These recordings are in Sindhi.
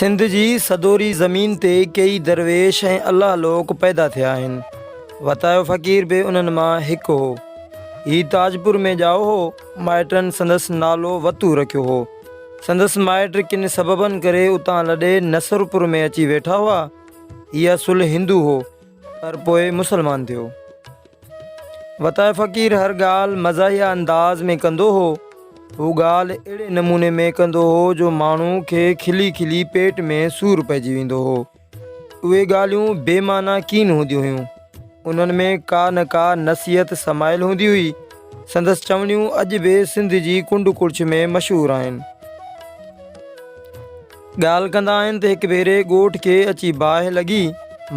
سنڌ جي سدوري زمين تي ڪيئي درويش ۽ الله لوڪ پيدا ٿيا آهن. وتايو فقير به انهن مان هڪ هو. هي تاجپور ۾ ڄائو هو. مائٽن سندس نالو وتو رکيو هو. سندس مائٽ ڪن سببن ڪري اتان لڏي نصرپور ۾ اچي ويٺا هئا. هي اصل هندو هو، پر پوء مسلمان ٿيو. وتايو فقير هر ڳالهه مزاحيه انداز ۾ ڪندو هو. هو ڳالهه اهڙي نموني ۾ ڪندو هو جو ماڻهو کي کلي کلي پيٽ ۾ سور پئجي ويندو هو. اهي ڳالهيون بي معنيٰ ڪين هونديون هيون. انهن ۾ ڪا نه ڪا نصيحت سمايل هوندي هئي. سندس چوڻيون اڄ به سنڌ جي ڪنڊ ڪڙڇ ۾ مشهور آهن. ڳالهه ڪندا آهن ته هڪ ڀيري ڳوٺ کي اچي باهه لڳي.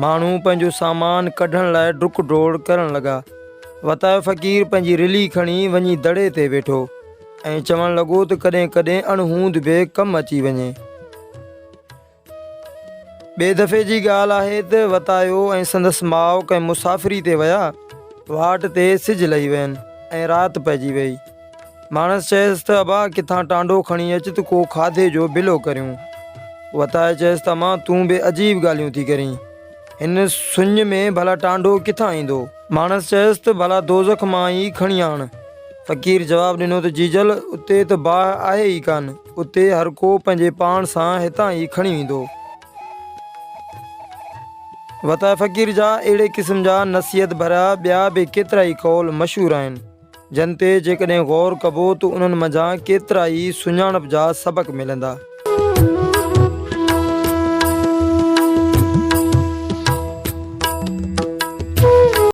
ماڻهو پنهنجو سامان ڪڍڻ لاء ڊڪ ڊوڙ ڪرڻ لڳا. وتايو فقير پنهنجي رلي کڻي وڃي دڙي تي ويٺو ۽ چوڻ لڳو ته ڪڏهن ڪڏهن اڻ هوند به ڪم اچي وڃي. ٻئي دفعي جي ڳالهه آهي ته وتايو ۽ سندس ماء ڪنهن مسافري تي ويا. واٽ تي سج لهي وين ۽ رات پئجي ويئي. ماڻس چيس ته ابا ڪٿان ٽانڊو کڻي اچ ته ڪو کاڌي جو بلو ڪريون. وتائي چيس ته امان تون به عجيب ڳالهيون ٿي ڪرين. هن سڃ ۾ ڀلا ٽانڊو ڪٿان ايندو؟ ماڻس چيس ته ڀلا دوزخ مان ئي کڻي آڻ. فقير جواب ڏنو ته جيجل اتي ته باهه آهي ئي ڪانه، اتي هر ڪو پنهنجي پاڻ سان هتان ئي کڻي ويندو. وتائي فقير جا اهڙي قسم جا نصيحت ڀريا ٻيا به ڪيترائي قول مشهور آهن. جن تي جيڪڏهن غور ڪبو ته انهن منجهان ڪيترا ئي سڃاڻپ جا سبق ملندا.